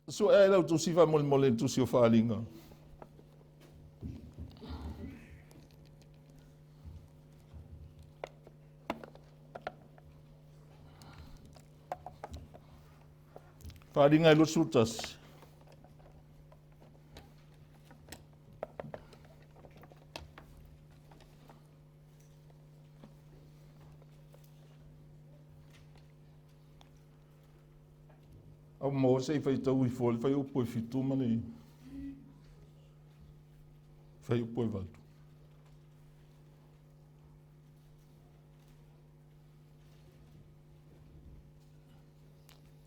Suea e lau tusi faamolemole i le tusi o Faaaliga. Faaaliga e 21. Au maua se i faitau ifo le fuaiupu e 7 ma le fuaiupu e 8.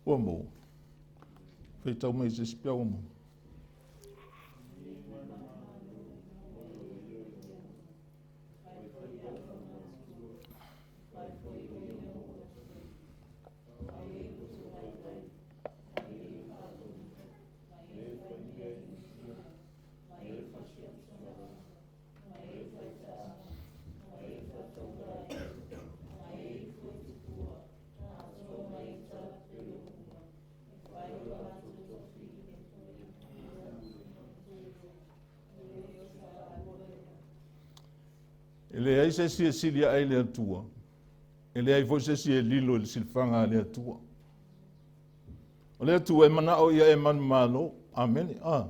Ua maua. Faitau mai se isi pea ua maua. E leai se isi e sili ae i le Atua, e leai foi se isi e lilo i le silifaga a le Atua. O le Atua e manao ia e manumalo. Amene. Ah.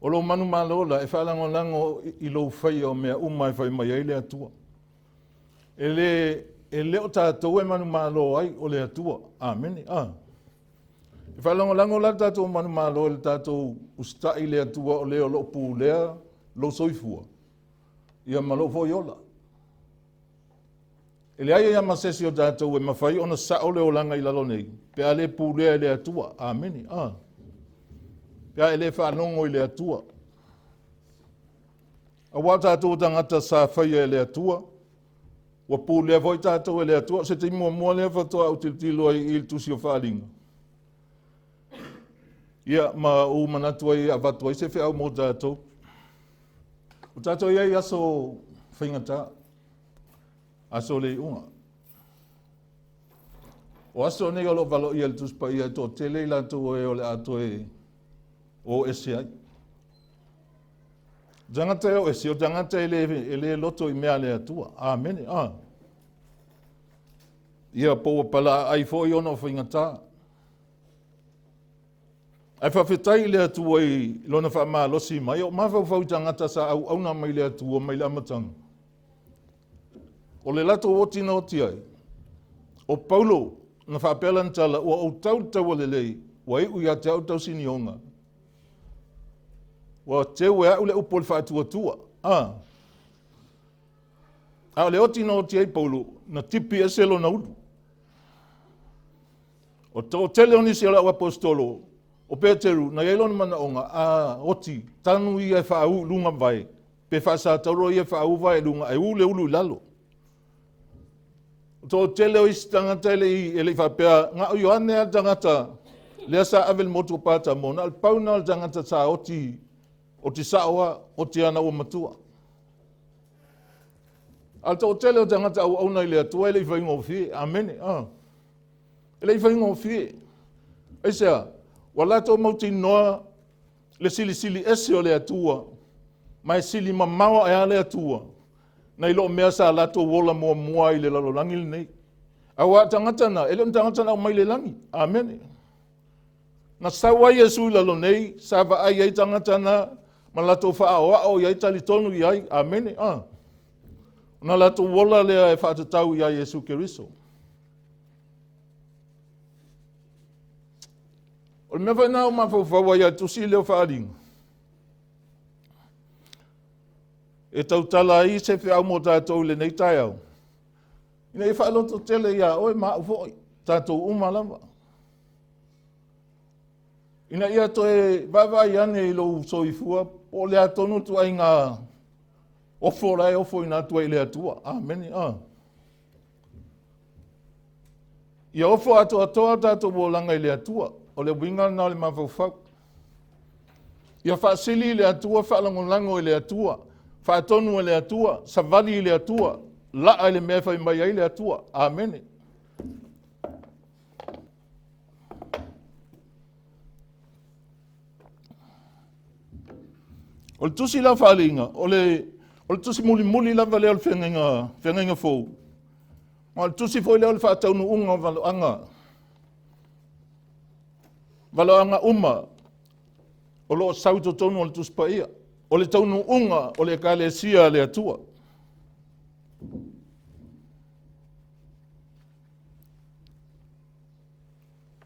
O lou manumalo la e faalagolago i lou faia o mea uma e fai mai ai le Atua. E le, e le o tatou e manumalo ai, o le Atua. Amene. Ah. E faalagolago la le tatou manumalo i le tatou usitai i le Atua o le o lo o pulea lou soifua, ia ma lou foi ola. E leai lava ma se isi o tatou e mafai ona sao le olaga i lalo nei, pe a le pulea e le Atua. Amene. Ah. Pe a e le faalogo i le Atua. Aua tatou tagata sa faia e le Atua, ua pulea foi tatou e le Atua. O se taimi muamua lea faatoa ou tilotilo ai i le tusi o Faaaliga. Ia, ma ou manatu ai e avatu ai se feau mo tatou. O tatou i ai aso faigata, aso o le iuga. O aso nei o lo o valoia e le Tusi Paia e toatele i latou e o le a toe o ese ai. Tagata e o ese, o tagata e le, e le loto i mea a le Atua. Amene. Ah. Ia, po ua palaaai foi ona o faigata. Ae faafetai i le Atua i lona faamalosi mai. O mafaufau i tagata sa auauna mai le Atua mai le amataga. O le latou oti na oti ai, o Paulo na faapea lana tala, ua ou tau le taua lelei, ua iu ia te au le tausinioga. Ua teu e au le upu o le faatuatua. Ah. A o le oti na oti ai Paulo, na tipi ese lona ulu. O toatele o nisi o le au aposetolo, o Peteru, na i ai lona manaoga, a oti, tanu ia e faaū i luga vae, pe faasatauro ia e faaū vae i luga, ae ū le ulu i lalo. O toatele o isi tagata e le i, e le i faapea, na o Ioane lava le tagata lea sa ave i le motu o Patamo, na o le pau lena o le tagata sa oti, oti sao lava, oti ana ua matua. A o le toatele o tagata auauna i le Atua e le i faigofie. Amene. Ah. E le i faigofie. Aisea? Ua latou mautinoa le silisili ese o le Atua, ma e sili mamao ae a le Atua, nai lo mea sa latou ola muamua ai i le lalolagi lenei. Aua o tagata na, e le o ni tagata na aumai le lagi. Amene. Na sau ai Iesu i lalo nei, sa vaai ai tagata na, ma latou faaoao i ai, talitonu i ai. Amene. Ah. Ona latou ola lea e faatatau iā Iesu Keriso. O le mea foi lena ua mafaufau ai a tusi lea o Faaaliga, e tautala ai se feau mo tatou i lenei taeao, ina ia faalototele iā oe ma au foi, tatou uma lava. Ina ia toe vaavaai ane i lou soifua, po o le a tonu le ituaiga ofo la e ofoina atu ai i le Atua. Amene. Ah. Ia ofo atoatoa o tatou olaga i le Atua. O le uiga lena o le mafaufau. Ia faasili i le Atua, faalagolago i le Atua, faatonu e le Atua, savali i le Atua, laa i le mea e fai mai ai le Atua. Amene. O le tusi la o Faaaliga, o le, o le tusi mulimuli lava lea o le feagaiga, feagaiga fou, ma o le tusi foi lea o le faataunuuga o valoaga, valoaga uma o lo o sau i totonu o le Tusi Paia, o le taunuuga o le Ekalesia a le Atua.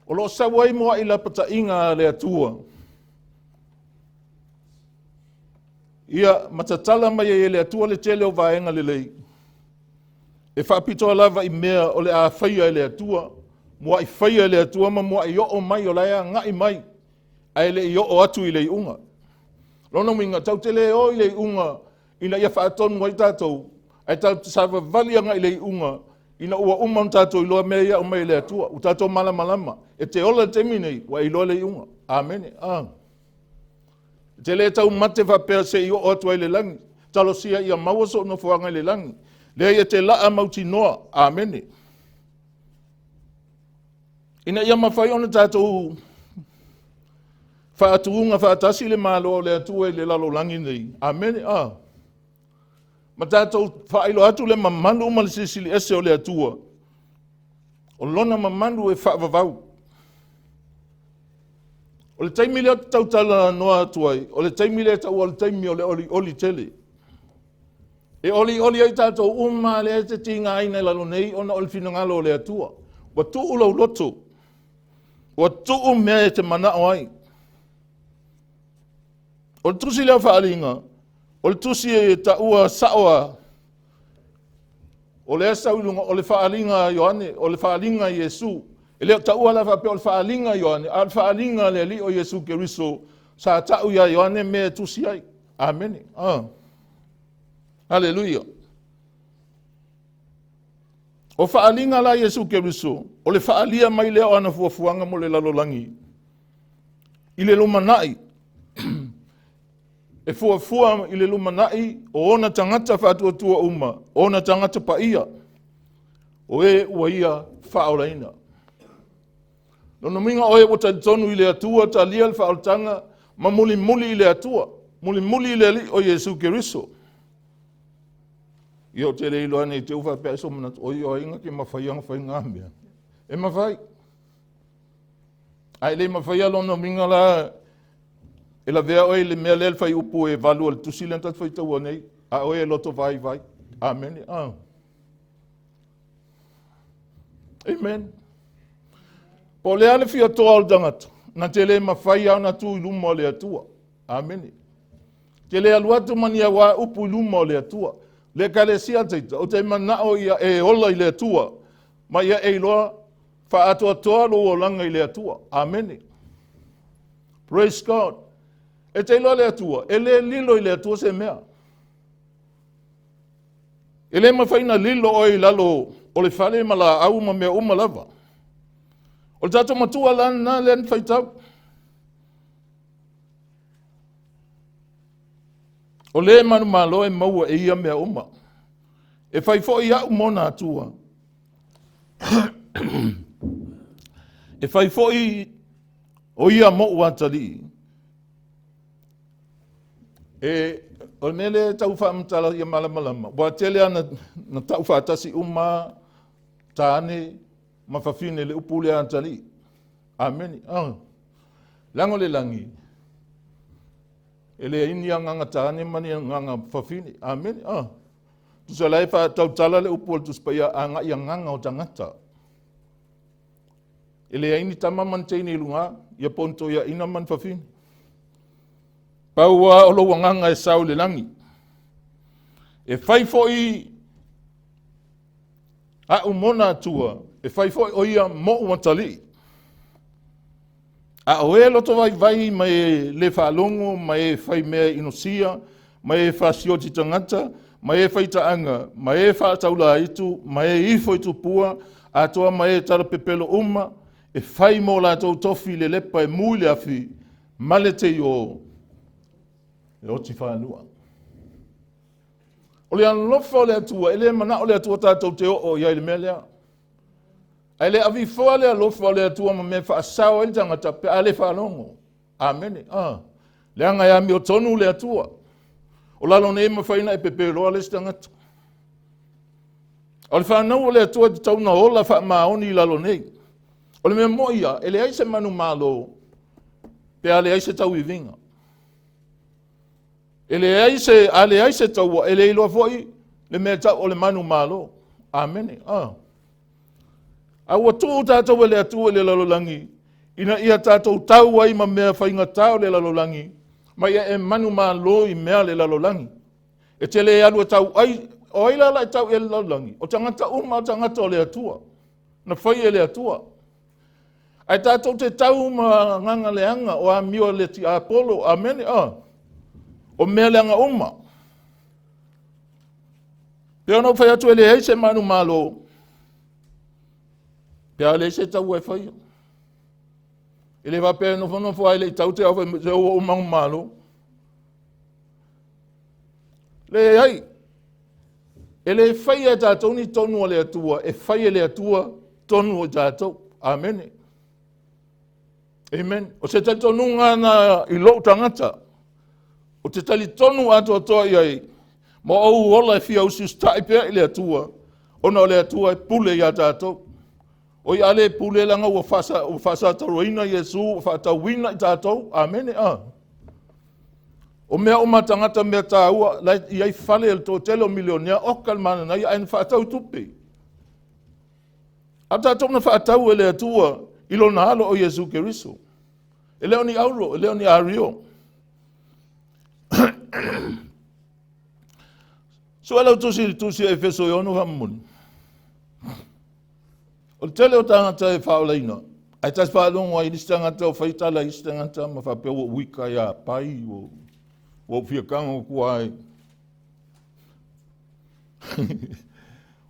O lo o sau ai mua'i lapataiga a le Atua, ia ma tatala mai ai e le Atua le tele o vaega lelei e faapitoa lava i mea o le a faia e le Atua, mua'i faia e le Atua ma mua'i oo mai o la e agai mai ae le i oo atu i le iuga. Lona uiga, tatou te le o i le iuga ina ia faatonu ai tatou, ae tatou te savavali agai i le iuga ina ua uma ona tatou iloa mea ia e aumai e le Atua, ua tatou malamalama. E te ola i le taimi lenei, ua e iloa le iuga. Amene. Ah. E te le taumate faapea se i oo atu ai i le lagi. Talosia ia maua sou nofoaga i le lagi. Leai, e te laa mautinoa. Amene. Ina ia mafai ona tatou faatuga faatasi le Malo o le Atua i le lalolagi nei. Amene. Ah. Ma tatou faailoa atu le mamalu ma le silisili ese o le Atua. O lona mamalu e faavavau. O le taimi lea ou te tautalanoa atu ai, o le taimi lea e taua o le taimi o le olioli tele. E olioli ai tatou uma lea e te tigaina i lalo nei ona o le finagalo o le Atua. Ua tuu lou loto, ua tuu mea e te manao ai. O le tusi lea o Faaaliga, o le tusi e taua sao lava, o lea sau i luga, o le faaaliga a Ioane, o le faaaliga a Iesu. E le o taua la faapea o le faaaliga a Ioane, a o le faaaliga a le Alii o Iesu Keriso sa tau ia Ioane mea e tusi ai. Amene. Ah. Haleluia. O faaaliga la Iesu Keriso, o le faaalia mai lea o ana fuafuaga mo le lalolagi i le lumanai e fuafua i le lumanai o ona tagata faatuatua uma, o ona tagata paia, o e ua ia faaolaina. Lona uiga o e ua talitonu i le Atua, talia le faaolataga ma mulimuli i le Atua, mulimuli i le Alii o Iesu Keriso. Ia ou te le iloa nei te u faapea ai sou manatu, oi o ai na te mafai ona fai na mea. E mafai. Ae le mafaia lona uiga la e lavea oe i le mea lea le fuaiupu e 8 o le tusi lea na tatou faitaua nei, a oe e loto vaivai. Amene. Ah. Amen. Po o le a le fia toa o le tagata, na te le mafai lava ona tu i luma o le Atua. Amene. Te le alu atu ma ni auā upu i luma o le Atua. Le Ekalesia taita, ou te manao ia e ola i le Atua, ma ia e iloa faaatoatoa lou olaga i le Atua. Amene. Praise God. E te iloa le Atua, e le lilo i le Atua se mea. E le mafai na lilo oe i lalo o le fale ma laau ma mea uma lava. O le tatou matua la lena lea na faitau. O le manumalo e maua e ia mea uma. E fai foi au mona Atua. E fai foi o ia moʻu atalii. E, o le mea lea e tau faamatala ia malamalama, ua tele lava na tau faatasi uma tāne ma fafine le upu lea atalii. Amene. Ah. Leaga o le lagi, e leai ni agaga tāne ma ni agaga fafine. Amene. Ah. Tusa la e faatautala le upu o le Tusi Paia agai agaga o tagata. E leai ni tama ma ni teine i luga, ia po ni toeaina ma ni fafine. Pau lava o lou agaga e sao i le lagi. E fai foi a'u mona Atua, e fai foi o ia moʻu atalii. A o e loto vaivai ma e le faalogo ma e fai mea inosia ma e fasioti tagata ma e faitaaga ma e faataulaitu ma e ifo i tupua atoa ma e talapepelo uma e fai mo latou tofi le lepa e mu i le afi ma le teio e oti faalua. O le alofa o le Atua, e le manao le Atua tatou te oo i ai i le mea lea. Ae le avifoa le alofa o le Atua ma mea faasao ai le tagata pe a le faalogo. Amene. Ah. Leaga e amiotonu le Atua. O lalo nei e mafai ona e pepeloa le isi tagata. O le fanau o le Atua e tatau ona ola faamaoni i lalo nei. O le mea moi ia, e leai se manumalo pe a leai se tauiviga. E leai se, a leai se taua, e le iloa foi le mea tau o le manumalo. Amene. Ah. A ua tuu tatou e le Atua i le lalolagi, ina ia tatou tau ai ma mea faigata o le lalolagi, ma ia e manumalo i mea le lalolagi. E te le alu e tau ai, o ai la la e tau i le lalolagi? O tagata uma o tagata o le Atua, na fai e le Atua. Ae tatou te tau ma agaga leaga o amio a le tiapolo, amene, ah. O mea leaga uma. Pe ona ou fai atu e leai se manumalo, pe a leai se taua e faia. E le faapea e nofonofo ai le i tau te au fai mai, se ua ou manumalo. Leai, e le faia e tatou ni tonu a le Atua, e fai e le Atua tonu o tatou. Amene. Amen. O se talitonuga na i lou tagata, ou te talitonu atoatoa i ai, ma ou ola e fia usiusitai pea i le Atua, ona o le Atua e pule iā tatou. O ia le pule leaga ua faasatauaina Iesu, ua faatauina i tatou. Amene. Ah. O mea uma tagata mea tāua, la i ai fale le toatele o milionea, oka le mananaia, ae na faatau tupe. A tatou na faatau e le Atua i lona alo o Iesu Keriso. E le o ni auro, e le o ni ario. Sue lau tusi i le tusi a Efeso e 6 faamomoli. O le tele o tagata e faaolaina, ae tasi faalogo ai isi tagata o fai tala i isi tagata ma faapea ua uika ia pai, ua ou fia tago atu ai.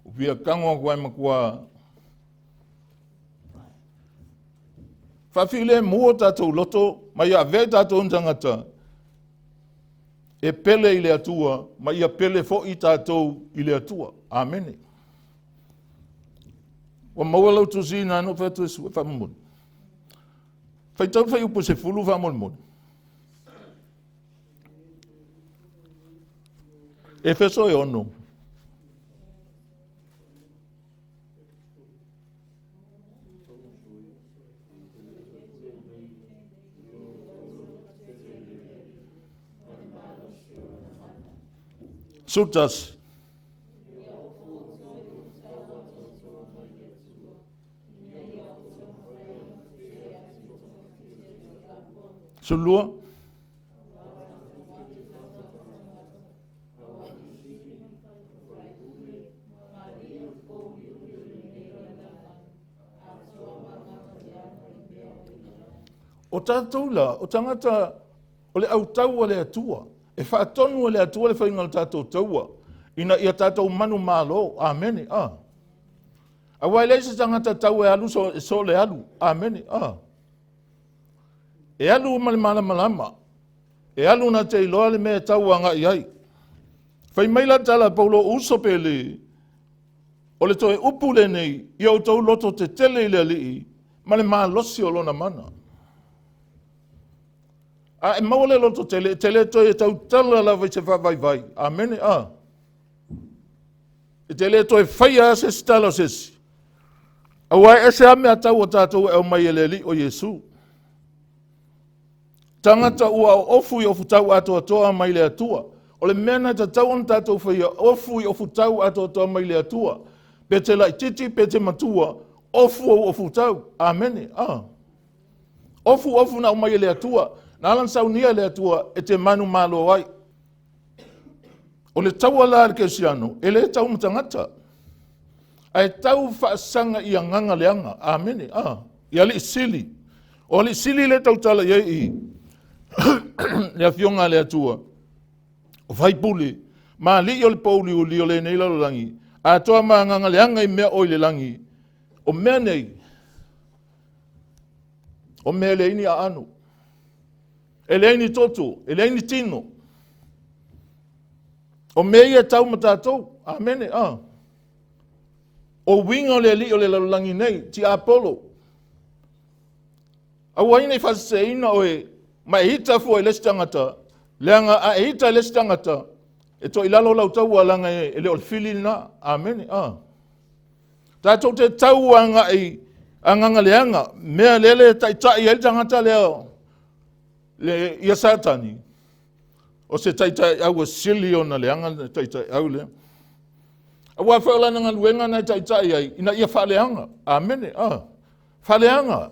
Ua fia tago atu ai matua. Faafilemu o tatou loto ma ia avea i tatou ni tagata e pele i le Atua ma ia pele foi tatou i le Atua. Amene. Ua maua lau tusi na no fai atu e sue faamolemole. Faitau le fuaiupu 10 faamolemole. Efeso e 6. 11. 12. O tatou la, o tagata o le autau a le Atua. E faatonu e le Atua le faiga o le tatou taua, ina ia tatou manumalo. Amene. Ah. Aua e leai se tagata tau e alu so, so le alu. Amene. Ah. E alu ma le malamalama. E alu na te iloa le mea e tau agai ai. Fai mai la tala Paulo uso pele, o le toe upu lenei, ia outou loto tetele i le Alii ma le malosi o lona mana. A e maua le loto tele, e te le toe tautala lava i se faavaivai. Amene. A. E te le toe faia se isi tala o se isi. Aua e ese lava mea tau o tatou e aumai e le Alii o Iesu. Tagata ua ofu i ofutau atoatoa mai le Atua. O le mea na tatau ona tatou faia, ofu i ofutau atoatoa mai le Atua. Pe te laititi, pe te matua, ofu ou ofutau. Amene. Ah. Ofu ofu na aumai e le Atua. Na ala na saunia e le Atua e te manumalo ai. O le taua la a le Kerisiano, e le tau ma tagata. Ae tau faasaga i agaga leaga. Amene. Ah. I alii sili. O alii sili le tautala i ai i le afioga a le Atua. O faipule, ma alii o le pouliuli o lenei lalolagi, atoa ma agaga leaga i mea o i le lagi. O mea nei, o mea e leai ni aano, e leai ni toto, e leai ni tino. O mea ia e tau ma tatou. Amene. Ah. O uiga o le alii o le lalolagi nei, tiapolo. Aua ai ne i faaseseina oe ma e ita fua i le isi tagata, leaga a e ita i le isi tagata, E toilalo lau taua leaga e le o le fili lena. Amene. Tatou te tau agai agaga leaga, mea lea le taitai ai le tagata lea le, ia Satani, o se taitaiau e sili ona leaga le taitaiau lea. Aua foi o lana galuega na e taitai ai, ina ia faaleaga. Amene. Faaleaga.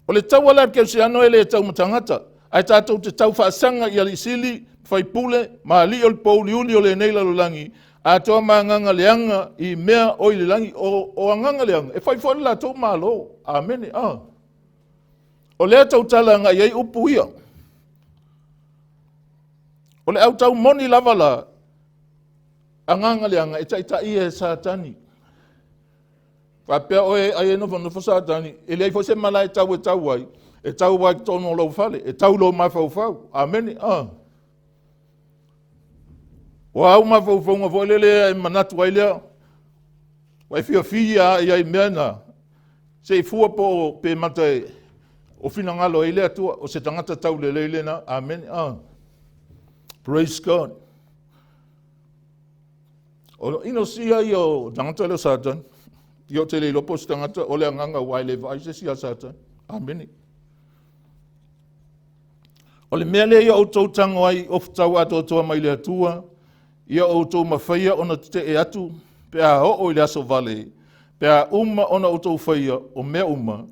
O le taua la a le kerisiano e le tau ma tagata, ae tatou te tau faasaga i alii sili, faipule ma alii o le pouliuli o lenei lalolagi, atoa ma agaga leaga i mea o i le lagi. O agaga leaga e fai foi le latou malo. Amene. O lea tautala agai ai upu ia. O le autau moni lava la, agaga leaga e taitaia e Satani. Faapea oe ai e nofonofo Satani, e leai foi se malae tau e tau ai, e tau ai totonu o lou fale, e tau lou mafaufau. Amene. O au mafaufauga foi lele e manatu ai lea, ua e fiafia i ai mea na, se i fua po o pe mata e, o finagalo ai le Atua, o se tagata taulelei lena. Amene. Praise God. O inosia ia o tagata lea o Satani. Ia ou te le iloa po o se tagata o le agaga aua e le vaai se isi ia Satani. Amene. O le mea lea ia outou tago ai ofutau atoatoa mai le Atua, ia outou mafaia ona tetee atu pe a oo i le aso vale, pe a uma ona outou faia o mea uma,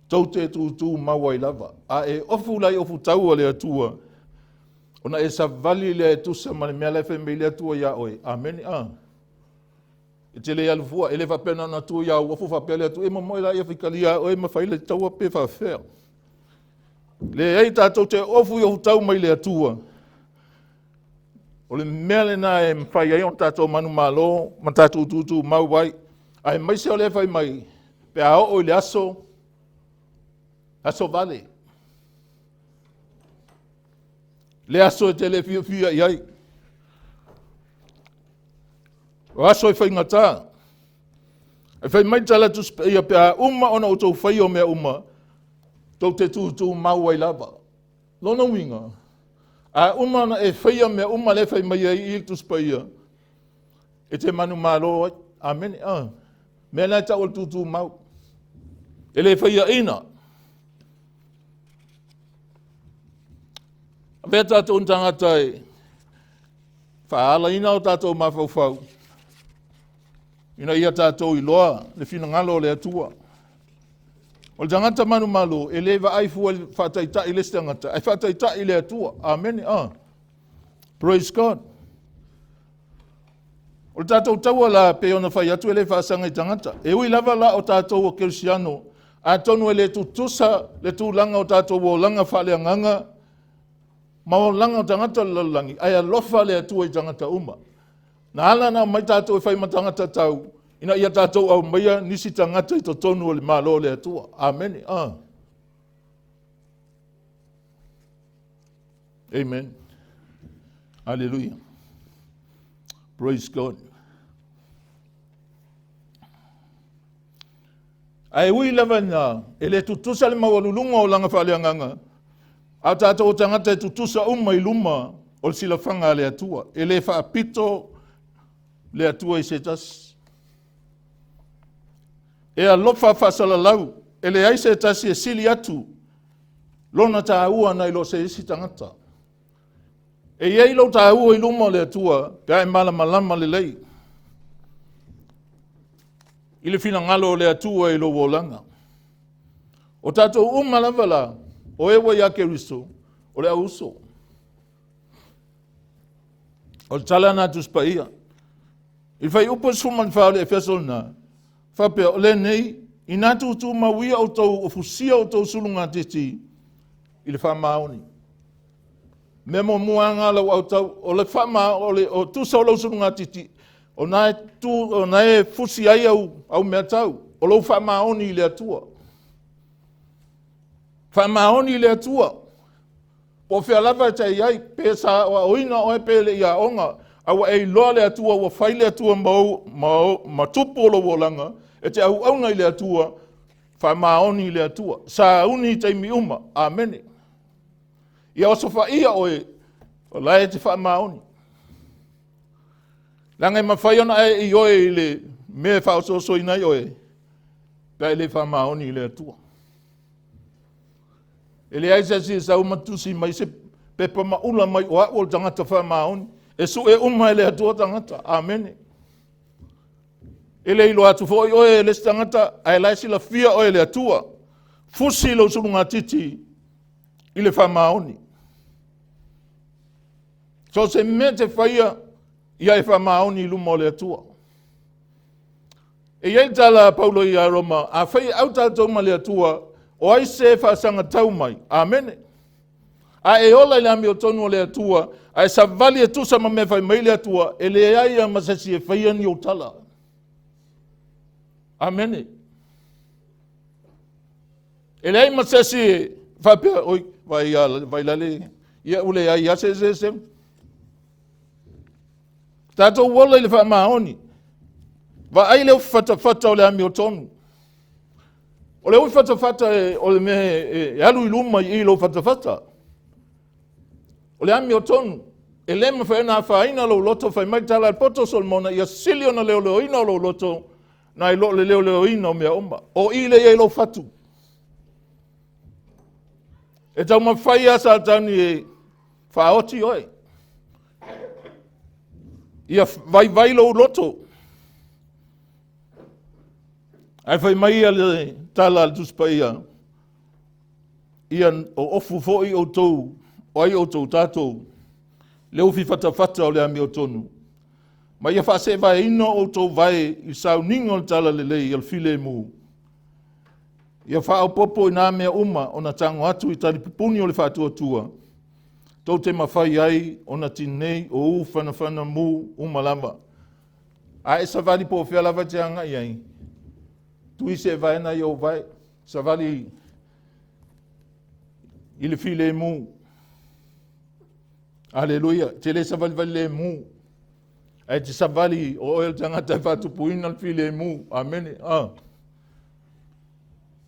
tou te tutū mau ai lava. A e ofu la i ofutau a le Atua, ona e savali lea e tusa ma le mea la e fai mai le Atua iā oe. Amene. E te le alu fua, e le faapea na ona tu ia uafu faapea le Atua, e momoe la ia faitalia oe ma fai le taua pe faafefea. Leai, tatou te ofu i ofutau mai le Atua. O le mea lena e mafai ai ona tatou manumalo ma tatou tutumau ai. Aemaise o lea fai mai, pe a oo i le aso, aso vale. Le aso e te le fiafia i ai. O aso e faigata. E fai mai tala Tusi Paia, pe a uma ona outou faia o mea uma, tou te tutumau ai lava. Lona uiga, a uma ona e faia mea uma lea e fai mai ai i le Tusi Paia, e te manumalo ai. Amene. Mea la e tau o le tutumau. E le faiaina. Avea tatou ni tagata e faaalaina o tatou mafaufau, ina ia tatou iloa le finagalo o le Atua. O le tagata manumalo, e le vaai fua i le faataitai le isi tagata, ae faataitai le Atua. Amene. Praise God. O le tatou taua la, pei ona fai atu, e le faasaga i tagata. E ui lava la o tatou o kerisiano, atonu e le tutusa le tulaga o tatou olaga faaleagaga ma olaga o tagata o le lalolagi, ae alofa le Atua i tagata uma. Na ala na aumai tatou e fai ma tagata tau, ina ia tatou aumaia nisi tagata i totonu o le malo o le Atua. Amene. Amen. Hallelujah. Praise God. Ae ui lava ina e le tutusa le maualuluga o olaga faaleagaga, a o tatou o tagata e tutusa uma i luma o le silafaga a le Atua. E le faapito le Atua i se tasi. E alofa faasalalau, e leai se tasi e sili atu lona taua nai lo se isi tagata. E i ai lou taua i luma o le Atua pe a e malamalama lelei i le finagalo o le Atua i lou olaga. O tatou uma lava la, o e ua ia Keriso, o le auuso. O le tala na Tusi Paia. I fuaiupu 14 o le Efeso lena, faapea, o lenei, ina tutumauia outou o fusia outou sulugatiti i le faamaoni. Mea muamua lava lau autau, o le faama, o le o tusa o lou sulugatiti, o na e tu, o na e fusi ai au mea tau, o lou faamaoni i le Atua. Faamaoni i le Atua. Po o fea lava e te i ai, pe sa aoaoina oe pe le i aoga, a ua e iloa le Atua, ua fai le Atua ma, ou, ma, ma tupu o lou olaga, e te auauna i le Atua, faamaoni i le Atua. Sauni i taimi uma. Amene. Ia osofaia oe. O la e te faamaoni. Leaga e mafai ona e ioe i le mea e faaosoosoina ai oe, pe a e le faamaoni i le Atua. E leai se isi e sau ma tusi mai se pepa maula mai o au o le tagata faamaoni. E sue uma e le Atua tagata. Amene. E le iloa atu foi oe e le isi tagata, ae la e silafia oe e le Atua. Fusi lou sulugatiti i le faamaoni. So o se mea te faia, ia e faamaoni i luma o le Atua. E i ai le tala a Paulo ia Roma, afai e au tatou ma le Atua, o ai se faasagatau mai? Amene. A e ola i le amiotonu o le Atua, ae savali e tusa ma mea fai mai le Atua, e leai lava ma se isi e faia ni ou tala. Amene. E leai ma se isi e faapea, oi, vai, vai lale, ia ua leai lava se se se. Tatou ola i le faamaoni. Vaai le ufifatafata o le amiotonu. O le ufifatafata o le mea e alu i luma i lou fatafata. O le amiotonu, e le mafai ona afaina lou loto, fai mai le tala a le poto Solomona, ia sili ona leoleoina o lou loto, nai lo le leoleoina o mea uma. O i lea i ai lou fatu. E taumafai lava Satani e faaoti oe. Ia vaivai lou loto. Ae fai mai ia le tala a le Tusi Paia, ia oofu foi outou, o ai outou, tatou, le ufi fatafata o le amiotonu, ma ia faaseevaeina outou vae i sauniga o le talalelei o le filemu. Ia faaopoopo i nā mea uma ona tago atu i talipupuni o le faatuatua, tou te mafai ai ona tinei o u fanafana mu uma lava. A e savali po o fea lava e te agai ai, tui se vaena i ou vae, savali i le filemu. Aleluia. Te le savalivali lemu, ae te savali o oe o le tagata e faatupuina le filemu. Amene. Ah.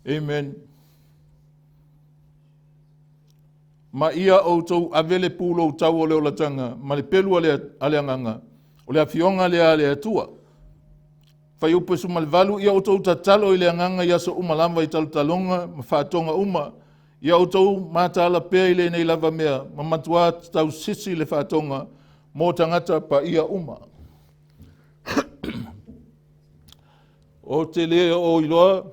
Amen. Ma ia outou ave le pulou tau o le olataga ma le pelu a le agaga, o le afioga lea a le Atua. Fuaiupu 18, ia outou tatalo i le agaga i aso uma lava i talotaloga ma faatoga uma. Ia outou mataala pea i lenei lava mea, ma matua tausisi le faatoga mo tagata paia uma. O te le o iloa,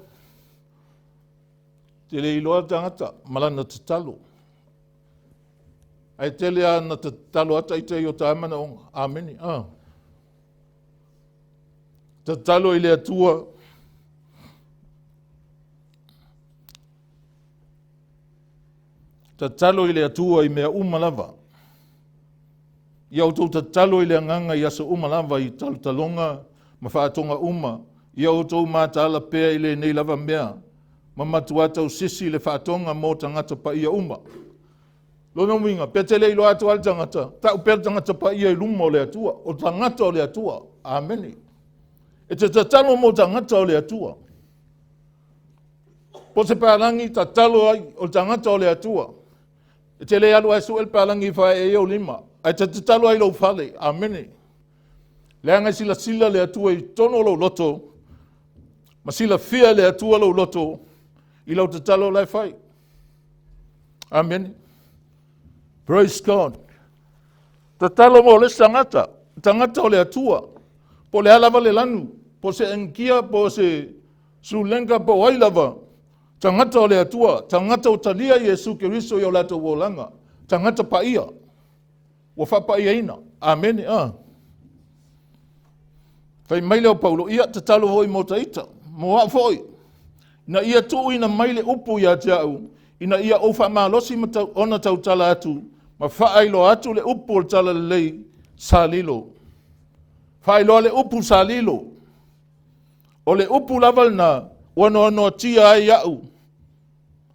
te le iloa tagata ma lana tatalo. Ae tele lava na tatalo ata ita i o ta manaoga. Amene. Ah. Tatalo i le Atua. Tatalo i le Atua i mea uma lava. Ia outou tatalo i le agaga i aso uma lava i talotaloga ma faatoga uma. Ia outou mataala pea i lenei lava mea, ma matua tausisi le faatoga mo tagata paia uma. Lona uiga, pe te le iloa atu ai le tagata, tau pea le tagata paia i luma o le Atua, o tagata o le Atua. Amene. E te tatalo mo tagata o le Atua. Po se palagi tatalo ai o le tagata o le Atua. E te le alu ai sue le palagi i fae e ou lima, ae te tatalo ai lou fale. Amene. Leaga e silasila le Atua i totonu o lou loto, ma silafia le Atua lou loto i lau tatalo la e fai. Amene. Praise God. Tatalo mo le isi tagata, tagata o le Atua, po o le a lava le lanu, po o se Initia, po o se Sri Lanka, po o ai lava, tagata o le Atua, tagata o talia Iesu Keriso i o latou olaga, tagata paia, ua faapaiaina. Amene. Ah. Fai mai lea o Paulo, ia tatalo foi mo taita, mo au foi, ina ia tuuina mai le upu ia te au, ina ia ou faamalosi ma tau, ona tautala atu, ma faailoa atu le upu o le talalelei sa lilo. Faailoa le upu sa lilo. O le upu lava lena ua noanoatia ai au,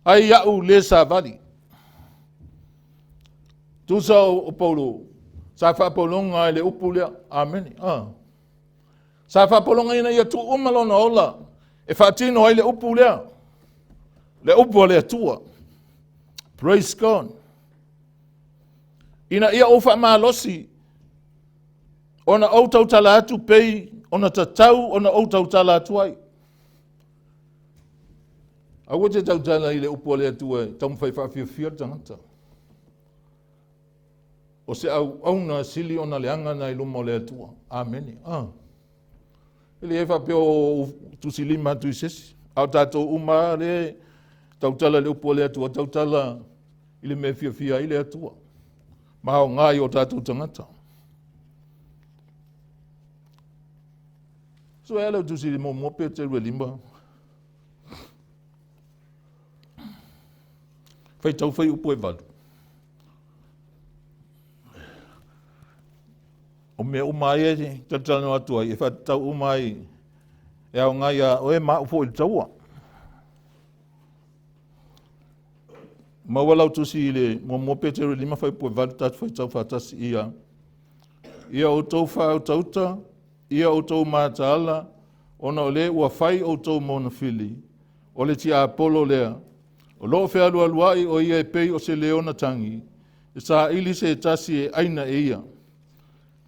ai au le savali. Tusa o Paulo, sa faapologa ai le upu lea. Amene. Ah. Sa faapologa ina ia tuu uma lona ola e faatino ai le upu lea, le upu a le Atua. Praise God. Ina ia ou faamalosi ona ou tautala atu pei ona tatau ona ou tautala atu ai. Aua te tautala i le upu a le Atua e taumafai faafiafia le tagata. O se auauna sili ona leaga na i luma o le Atua. Amene. Ah. E le faapea o tusilima atu i se isi, a o tatou uma lea tautala i le upu a le Atua, tautala i le mea fiafia ai le Atua ma aoga i o tatou tagata. Suea lau tusi i muamua Peteru e 5. Faitau fuaiupu e 8. O mea uma ai e talatalanoa atu ai, e faatatau uma ai e aoga ia oe ma au foi i le taua. Maua lau tusi i le muamua Peteru 5 fuaiupu e 8 tatou faitau faatasi ia. Ia outou faautauta, ia outou mataala, ona o le ua fai outou ma ona fili, o le tiapolo lea. O loo fealualuai o ia e pei o se leona tagi, e saili se tasi e aina e ia.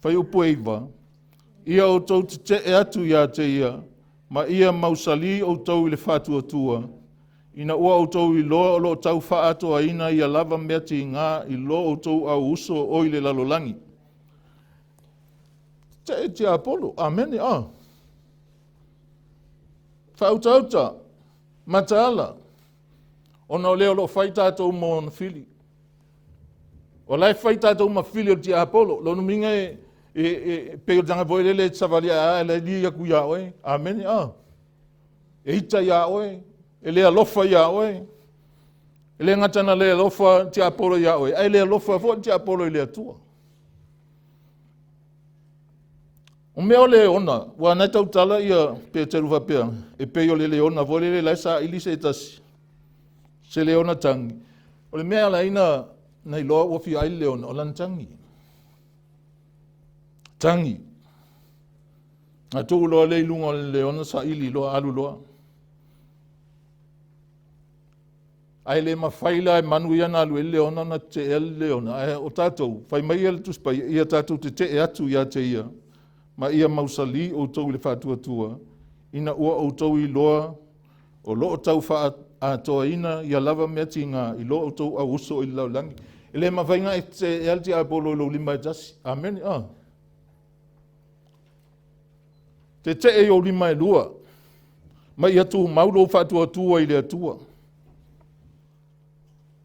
Fuaiupu e 9, ia outou tetee atu ia te ia, ma ia mausali outou i le faatuatua, ina ua outou iloa o loo tau faaatoaina ia lava mea tiga i lo outou au uso o i le lalolagi. Tetee tiapolo, amene, ah. Faautauta, mataala, ona o lea o loo fai tatou ma ona fili. O la e fai tatou ma fili o le tiapolo. Lona uiga e pei o le tagata foi lele e te savali ae a e li atu ia oe. Amene, ah. E ita ia oe, e le alofa ia oe. E le gata na le alofa tiapolo ia oe, ae le alofa foi le tiapolo i le Atua. O mea o leona, ua na tautala ia Peteru faapea, e pei o le leona foi lele la e saili se tasi, se leona tagi. O le mea ala ai na iloa ua fia ai le leona, o lana tagi. Tagi. Na tuu loa le i luga o le leona saili loa, alu loa. Ae le mafai la e manu ia na alu ai le leona na tetee le leona. Ae o tatou, fai mai ia le Tusi Paia, ia tatou tetee atu ia te ia, ma ia mausali outou i le faatuatua, ina ua outou iloa o loo tau faaatoaina ia lava mea tiga i lo outou au uso i le lalolagi. E le mafai ona e tetee le tiapolo i lou lima e tasi. Amene. Ah. Tetee i ou lima e lua, ma ia tumau lou faatuatua i le Atua.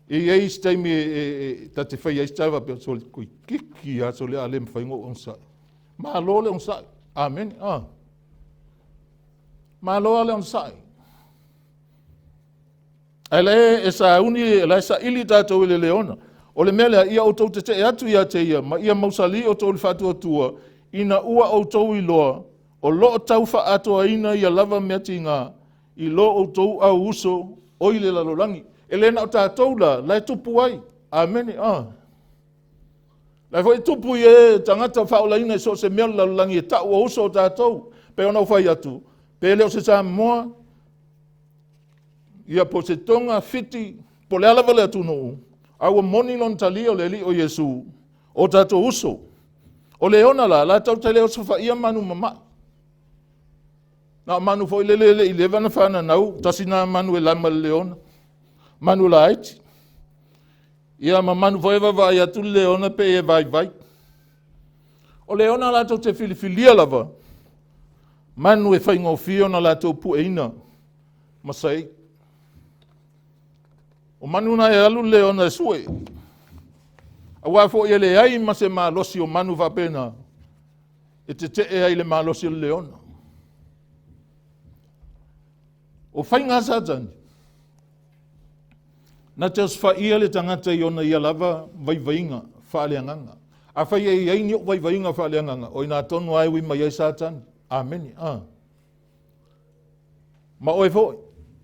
E i ai isi taimi e ta te fai ai se tala faapea, sole toeitiiti lava sole a le mafai ona ou onosai. Malo le onosai. Amene. Ah. Malo lava le onosai. Ae la e sauni, la e saili tatou i le leona. O le mea lea, ia outou tetee atu ia te ia, ma ia mausali outou i le faatuatua, ina ua outou iloa, o loo tau faaatoaina ia lava mea tiga, i lo outou au uso o i le lalolagi. E le na o tatou la, la e tupu ai. Amene. Ah. La foi tupu i e tagata faaolaina i so o se mea o le lalolagi e tau o uso o tatou. Pe ona ou fai atu, pe le o se Samoa, ia po se Tonga, Fiti, po le a lava le atunuu, a ua moni lona talia o le Alii o Iesu, o tatou uso. O leona la, la tau te le osofaia manu mama'i. Na o manu foi lele le i leva na whananau, tasi nā manu e lama le leona. Manu laiti. Ia ma manu foi e vaavaai atu le leona pe e vaivai. O leona latou te filifilia lava, manu e faigofie ona latou pueina ma saei. O manu na e alu le leona e sue. Auā foi e leai ma se malosi o manu faapena, e tetee ai le malosi o le leona. O faiga a Satani, na te osofaia le tagata i ona ia lava vaivaiga faaleagaga. Afai e i ai ni ou vaivaiga faaleagaga, o ina tonu ai ui mai ai Satani. Amene. Ah. Ma oe foi,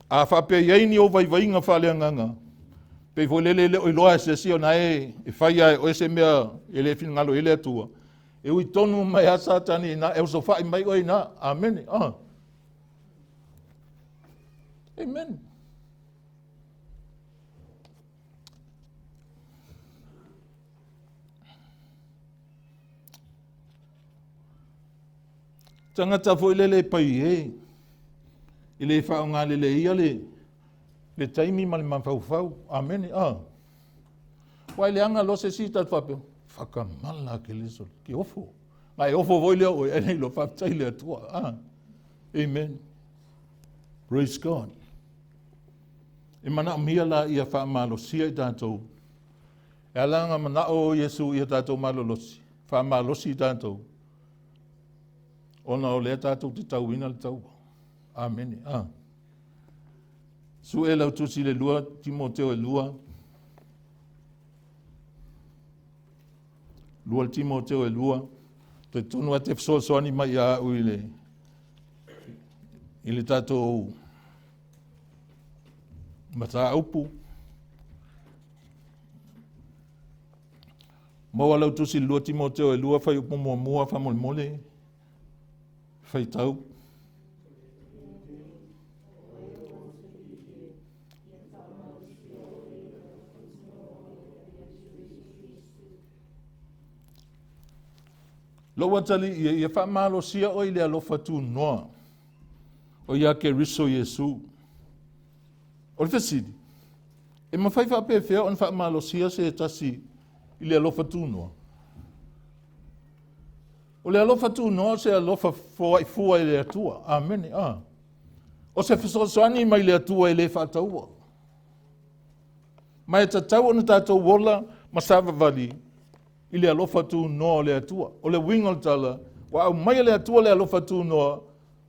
a faapea i ai ni ou vaivaiga faaleagaga, pei foi lele le o iloa e se isi ona e fai ai oe se mea e le finagalo i le Atua, e ui tonu mai a Satani ina, e osofai mai oe ina. Amene. Ah. Amen. Tagata foi lele e paiē, e le faaaoga leleia le, le taimi ma le mafaufau. Amene. Ah. Ua e leaga loa se isi tatou faapea, whakamala ke le so, ke ofo. Ma e ofo foi lea oe, e nei lo faafetai le Atua. Ah. Amen. Praise God. E manaomia la ia faamalosia i tatou. E ala ona manao o Iesu ia tatou malolosi, faamalosi i tatou, ona o lea tatou te tauina le taua. Amene. Ah. Sue lau tusi le 2 Timoteo e 2. 2 Timoteo e 2. Talitonu lava e te fesoasoani mai ia au i le i le tatou mataupu. Maua lau tusi 2 Timoteo e 2 fuaiupu muamua faamolemole faitau. Lou atalii e, ia faamalosia oe i le alofa tunoa o ia Keriso Iesu. O le fesili, e mafai faapefea ona faamalosia se tasi i le alofa tunoa? O le alofa tunoa o se alofa foai fua i le Atua. Amene. Ah. O se fesoasoani mai le Atua e le faataua. Ma e tatau ona tatou ola ma savavali i le alofa tunoa o le Atua. O le uiga o le tala, ua aumai e le Atua le alofa tunoa,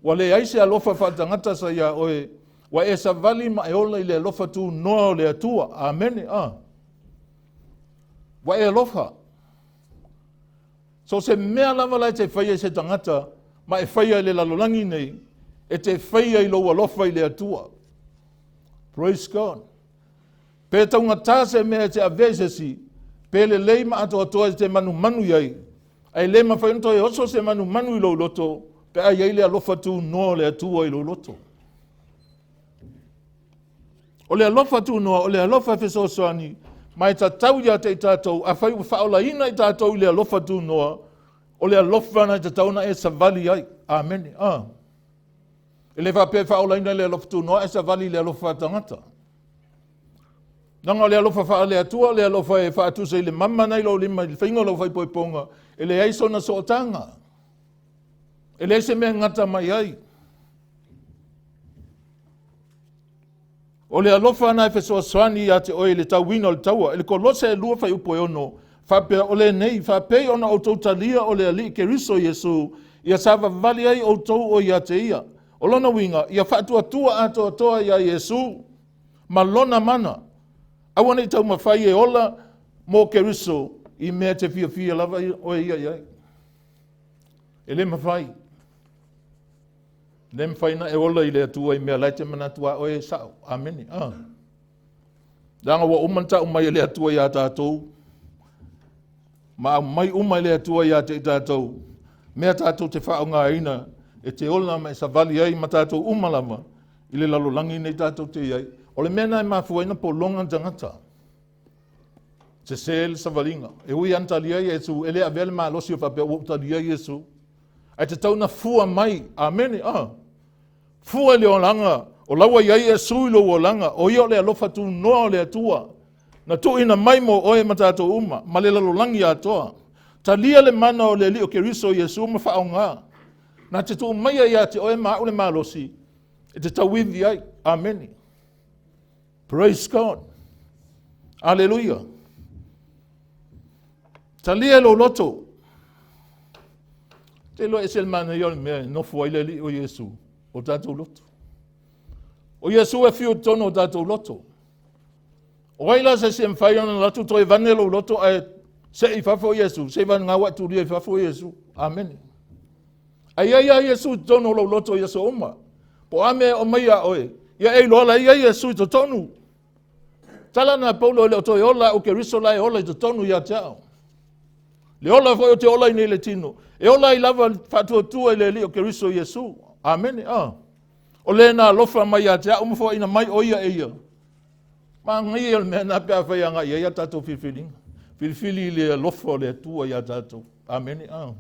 ua leai se alofa faatagata sa iā oe, ua e savali ma e ola i le alofa tunoa o le Atua. Amene. Ah. Ua e alofa. So se mea lava la e te faia i se tagata ma e faia i le lalolagi nei, e te faia i lou alofa i le Atua. Praise God. Pe taugatā se mea e te avea i se isi, pe lelei ma atoatoa e te manumanu i ai, ae le mafai ona toe oso se manumanu i lou loto, pe a i ai le alofa tunoa o le Atua i lou loto. O le alofa tunoa, o le alofa e fesoasoani, ma e tatau ia te i tatou, afai ua faaolaina i tatou i le alofa tunoa, o le alofa na e tatau ona e savali ai. Amene. Ah. E le faapea e faaolaina i le alofa tunoa ae savali i le alofa faatagata. Leaga o le alofa faale-Atua, o le alofa e faatusa i le mama na i lou lima i le faiga o lau faaipoipoga, e leai sona sootaga. E leai se mea e gata mai ai. O le alofa na e fesoasoani ia te oe i le tauina o le taua. I le Kolose e 2 fuaiupu e 6, faapea o lenei, faapei ona outou talia o le Alii Keriso Iesu, ia savavali ai outou o ia te ia. O lona uiga, ia faatuatua atoatoa iā Iesu ma lona mana. Aua ne i taumafai e ola mo Keriso i mea e te fiafia lava oe ia i ai. E le mafai. Le mafai na e ola i le Atua i mea la e te manatu a oe e sao. Amene. Ah. Leaga ua uma ona tau mai e le Atua iā tatou, ma aumai uma e le Atua iā te i tatou, mea tatou te faaaogaina e te ola ma e savali ai ma tatou uma lava i le lalolagi nei tatou te i ai. O le mea na e mafua ai na pologa le tagata. Sese le savaliga. E ui lava na talia Iesu, e le avea le malosi o faapea ua ou talia Iesu. Ae tatau na fua mai. Amene. Ah. Fua i le olaga, o la ua i ai Iesu i lou olaga, o ia o le alofa tunoa o le Atua, na tuuina mai mo oe ma tatou uma, ma le lalolagi atoa. Talia le mana o le Alii o Keriso Iesu ma faaaoga. Na te tuu maia ia te oe ma au le malosi, e te tauivi ai. Amene. Praise God. Aleluia. Talia lou loto. Te iloa ese le manaia o le mea e nofo ai le Alii o Iesu o tatou loto. O Iesu e afio i totonu o tatou loto. O ai la se isi e mafai ona alu atu toe vane lou loto ae sei i fafo Iesu, seiavagana ua e tulia i fafo Iesu. Amene. Ae i ai lava Iesu i totonu o lou loto i aso uma. Po o a mea e aumai ia oe, ia e iloa la e i ai Iesu i totonu. Tala na Paulo e le o toe ola au Keriso la e ola i totonu ia te au. Le ola foi o te ola ai nei le tino. E ola ai lava le faatuatua i le Alii o Keriso Iesu. Amene. Ah. O le na alofa mai ia te au ma foaina mai o ia e ia. Manaia o le mea na pe afai e agai ai a tatou filifiliga. Filifili i le alofa o le Atua ia tatou. Amene. Ah.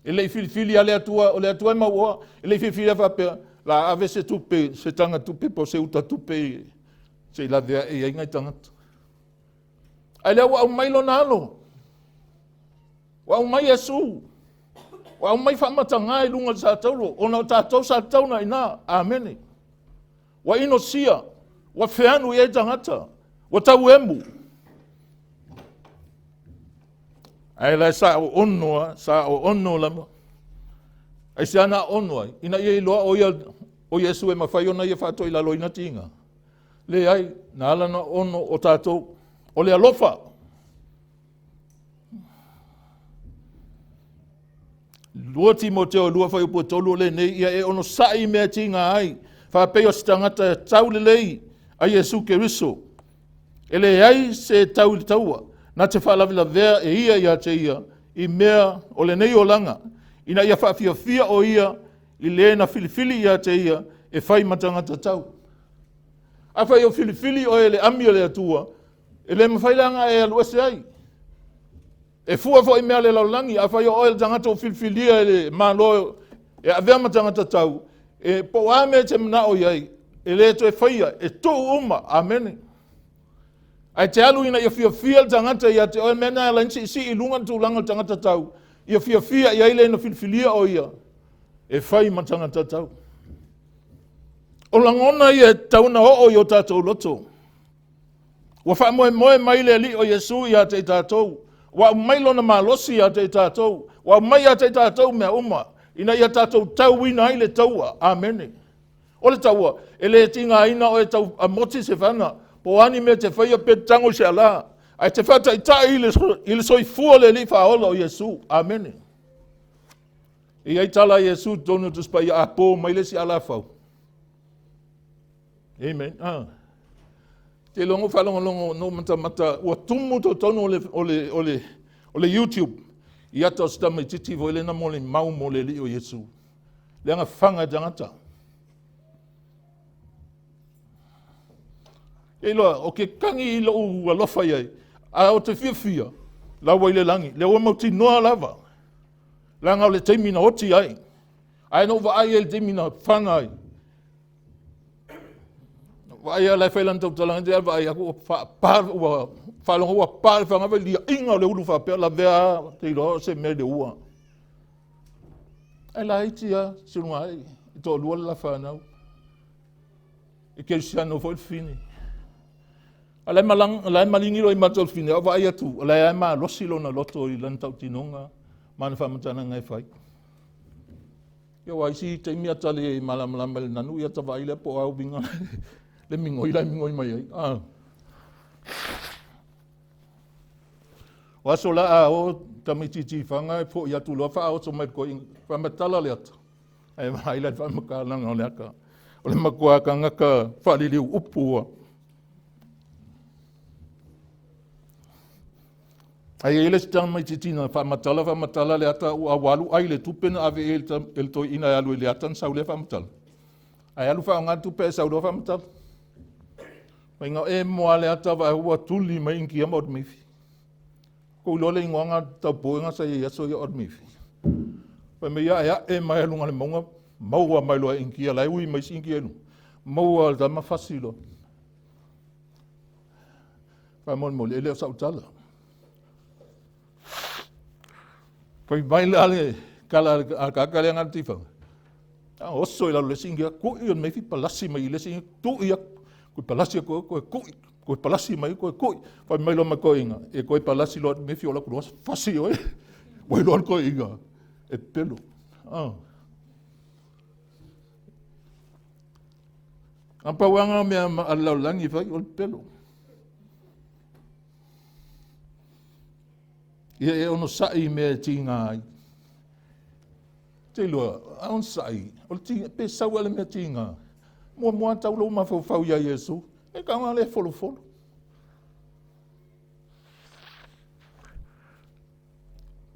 E le i filifili a le Atua, o le Atua e mauoa, e le i filifilia faapea, la ave se tupe, se taga tupe po o se uta tupe se i lave ae i ai nai tagata. Ae lea ua aumai lona alo, ua aumai Iesu, ua aumai faamataga i luga o le sa taulo, ona o tatou sa tatau ona i ina. Amene. Ua inosia, ua feanu i ai tagata, ua tauemu. Ae la e sa oono lava, sa oono lava. Aisea na oono ai? Ina ia iloa o ia o Iesu e mafai ona ia faatoilaloina tiga. Leai, na ala ona oono o tatou, o le alofa. 2 Timoteo 2 fuaiupu e 3 o lenei, ia e onosai i mea e tiga ai, faapei o se tagata e tau lelei a Iesu Keriso. E leai se tau i le taua, na te faalavelavea e ia ia te ia i mea o lenei olaga, ina ia faafiafia o ia i le na filifili ia te ia e fai ma tagata tau. Afai o filifili oe e le ami o le Atua, e le mafai la ona e alu ese ai. E fua foi i mea a le lalolagi, afai o oe le tagata ua filifilia e le Malo e avea ma tagata tau, e po o a mea e te manao i ai, e le toe faia, e tuu uma. Amene. Ae te alu ina ia fiafia le tagata ia te oe, mea na ala ai ona siisii i luga le tulaga o le tagata tau, ia fiafia i ai le na filifilia o ia e fai ma tagata tau. O lagona ia e tatau ona oo i o tatou loto. Ua faamoemoe mai le Alii o Iesu ia te i tatou. Ua aumai lona malosi ia te i tatou. Ua aumai ia te i tatou mea uma, ina ia tatou tauina ai le taua. Amene. O le taua, e le tigaina oe tau amoti se fana, po o a ni mea e te faia pe tago i se ala, ae te faataitai i le soifua o le Alii faaola o Iesu. Amene. E i ai tala a Iesu i totonu o Tusi Paia, a po mai le isi alafau. Amen. Ah. Te iloa faalogologo no matamata ua tumu totonu o le, o le, o le, o le YouTube i ata o se tamaitiiti foi lena mo le mau mo le Alii o Iesu. Leaga faga e tagata. E iloa, o ke kagi i lou alofa i ai, a o te fiafia, laua i le lagi, lea ua mautinoa lava, leaga o le taimi na oti ai. Ae na ou vaai ai i le taimi na faga ai. Vaai la e fai lana tautalaga, te vaai aku ua faapa, ua faalogo ua pa le faga, liaina o le ulu faapea, lavea te iloa o se mea i le ua. Ae laiti lava si luga ai, e toalua le la fanau. E kerisiano foi le fine. A la e malang, la e maligi loa i mata o le fine, a vaai atu, o la e malosi lona loto i lana tautinoga ma ana faamatalaga e fai. Ia aua isi taimi a ta le malamalama i le nanu, ia ta vaai lea po o a uiga le migoi la e migoi mai ai. Ah. O aso la a o tamaitiiti i Faga e fo'i atu loa faaoso mai le toeaina, faamatala le ata. Ae vaai la i le faamatalaga o le ata. O le matua tagata faaliliu upu ua. Ae i ai le isi tamaitiiti na faamatala faamatala le ata ua alu ai le tupe na ave i ai e le toeaina e alu i le ata na sau lea faamatala. Ae alu faaaoga le tupe ae sau loa faamatala. Faiga emo lava le ata vaai ua tuli mai Inikia ma Otmifi. Kou iloa le igoaga taupuega sa i ai aso ia Otmifi. Fai mai ia ae mai luga le mauga maua mai loa e Inikia la e ui mai isi Inikia i luga. Maua le tama fasi loa. Faamolemole, e le o sau tala. Fai mai la le tala a le tagata lea na alu tifaga. A oso i lalo le isi Inikia, ku'i o le meifi palasi mai i le isi Inikia, tu'i atu, koe palasi atu, koe ku'i, koe palasi mai, koe ku'i. Fai mai loa ma toeaina, e koe palasi loa meifi o la ku fasi oe. Ua iloa le toeaina, e pelo. Ah. A pau lava mea a le lalolagi e fai, o le pelo. Ia e onosai i mea e tiga ai. Te iloa, a onosai, o le tiga, pe sau le mea tiga. Muamua tau lou mafaufau ia Iesu, e kaga le folofolo.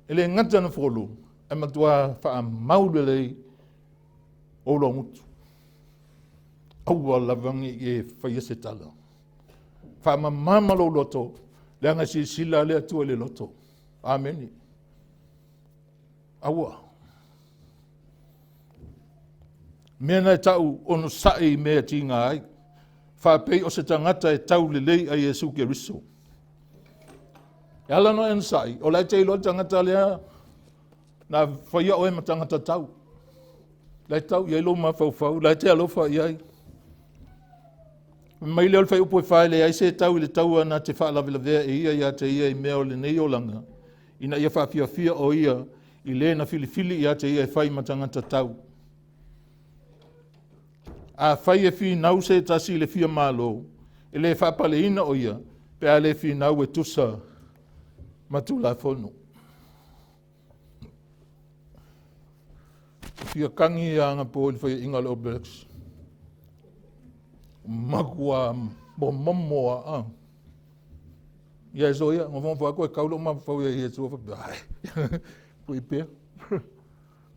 E le gata na folo, e matua faamau lelei o ou logotu. Aua lava ne i e faia se tala. Faamamama lou loto, leaga e silasila le Atua i le loto. Amene. Aua. Mea na e ta'u onosa'i i mea e tiga ai, faapei o se tagata e tau lelei a Iesu Keriso. E ala ona e onosa'i, o la e te iloa le tagata lea na faia oe ma tagata tau. La e tau i ai lou mafaufau, la e te alofa i ai. Fai mai lea o le fuaiupu e 4, e leai se tau i le taua na te faalavelavea e ia ia te ia i mea o lenei olaga, ina ia faafiafia o ia i le na filifili ia te ia e fai ma tagata tau. Afai e finau se tasi i le fia malo, e le faapaleina o ia, pe a le finau e tusa ma Tulafono. Fia kagi ia anapo i le faia'iga a le All Blacks. Matua momomo a. a. Ia e soia, nofonofo atu e kau lo'u mafaufau ia Iesu faapea, ai, pui pea.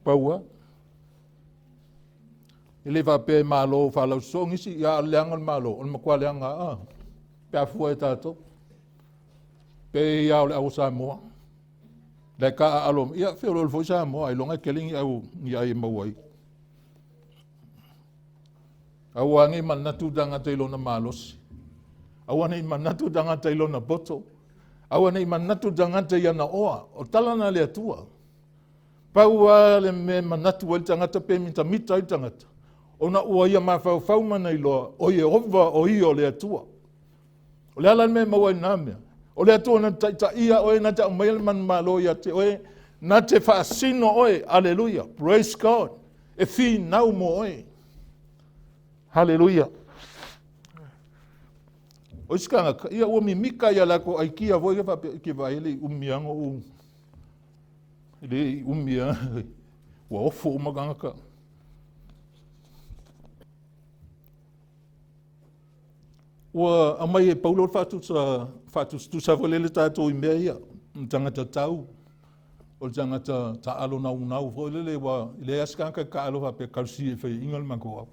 Pau a. E le faapea e malo faalausoso nisi, ia a o le leaga o le Malo, o le matua leaga a. Pe a fua e tatou. Pei lava o le au o Samoa. La e taaalo, ia feoloolo foi Samoa, ailoga e tele ni au ni ai e maua ai. Aua ne i manatu le tagata i lona malosi. Aua ne i manatu le tagata i lona poto. Aua ne i manatu le tagata i ana oa. O tala na a le Atua. Pau lava le mea e manatu ai le tagata pe mitamita ai le tagata, ona ua ia mafaufau ma na iloa, o Ieova o ia o le Atua. O le ala le mea e maua ai na mea. O le Atua na te taitaia oe, na te aumaia le manumalo ia te oe, na te faasino oe. Aleluia. Praise God. E finau mo oe. Haleluia. O isi tagata, ia ua mimika ia latou aikia foi ia faapea, ke vaai le i umi lava ona ou, le i umi lava, ua ofo uma tagata. Ua aumai e Paulo le faatusa, faatusatusa foi lele tatou i mea ia, o tagata tau, o le tagata taaalo naunau foi lele, ua leai lava se tagata e taaalo faapea talosia e faiaina le matou au.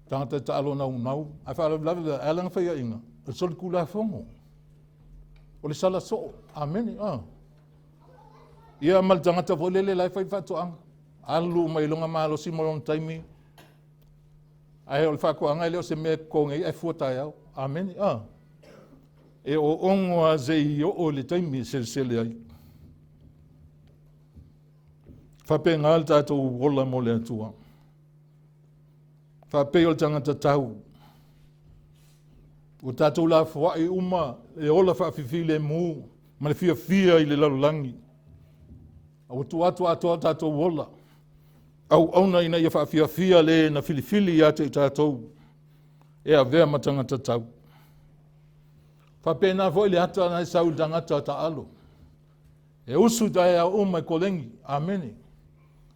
Tagata e taaalo naunau, ae faalavelave e ala ona faiaina, o le solitulafono, o le sala soo. Amene. Ah. Ia ma le tagata foi lele la e fai faatoaga, alu uma i lona malosi ma lona taimi, ae o le faatoaga e le o se mea e totogi ai ae fua taeao. Amene. Ah. E oogo lava seia oo i le taimi e selesele ai. Faapena le tatou ola mo le Atua. Faapei o le tagata tau. Ua tatou lafoai uma e ola faafifilemu ma le fiafia i le lalolagi. A ua tuu atu atoa o tatou ola, auauna ina ia faafiafia le na filifili ia te i tatou e avea ma tagata tau. Faapena foi le ata na e sau i le tagata taalo. E usu taeao uma e kolegi. Amene.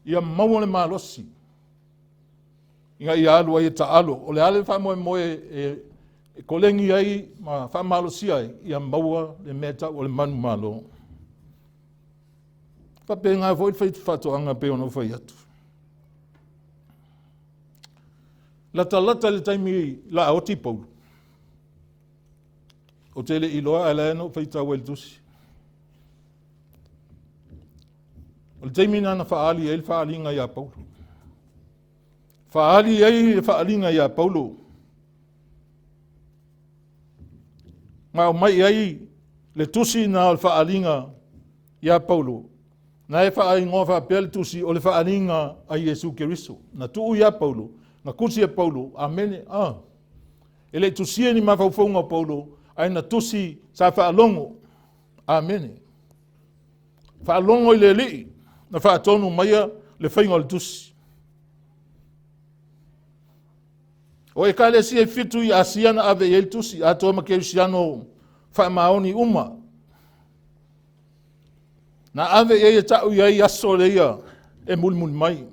Ia maua le malosi ina ia alu ai e taalo. O le a le faamoemoe e, e kolegi ai ma faamalosia ai, ia maua le mea tau o le manumalo. Faapena foi le fai faatoaga pei ona ou fai atu. Latalata i le taimi la oti Paulo. Ou te le i iloa ae la na ou faitau ai i le tusi. O le taimi na na faaali ai le faaaliga ia Paulo. Faaali ai le faaaliga ia Paulo. Ma aumai ai le tusi na o le faaaliga ia Paulo. Na e faaigoa faapea le tusi o le faaaliga a Iesu Keriso. Na tuu ia Paulo, na tusi e Paulo, amene, ah. E le i tusia ni mafaufauga o Paulo, ae na tusi sa faalogo. Amene. Faalogo i le Alii na faatonu maia le faiga o le tusi. O ekalesia e fitu i Asia na ave i ai le tusi, atoa ma kerisiano faamaoni uma. Na ave i ai e ta'u i ai aso leia e mulimuli mai.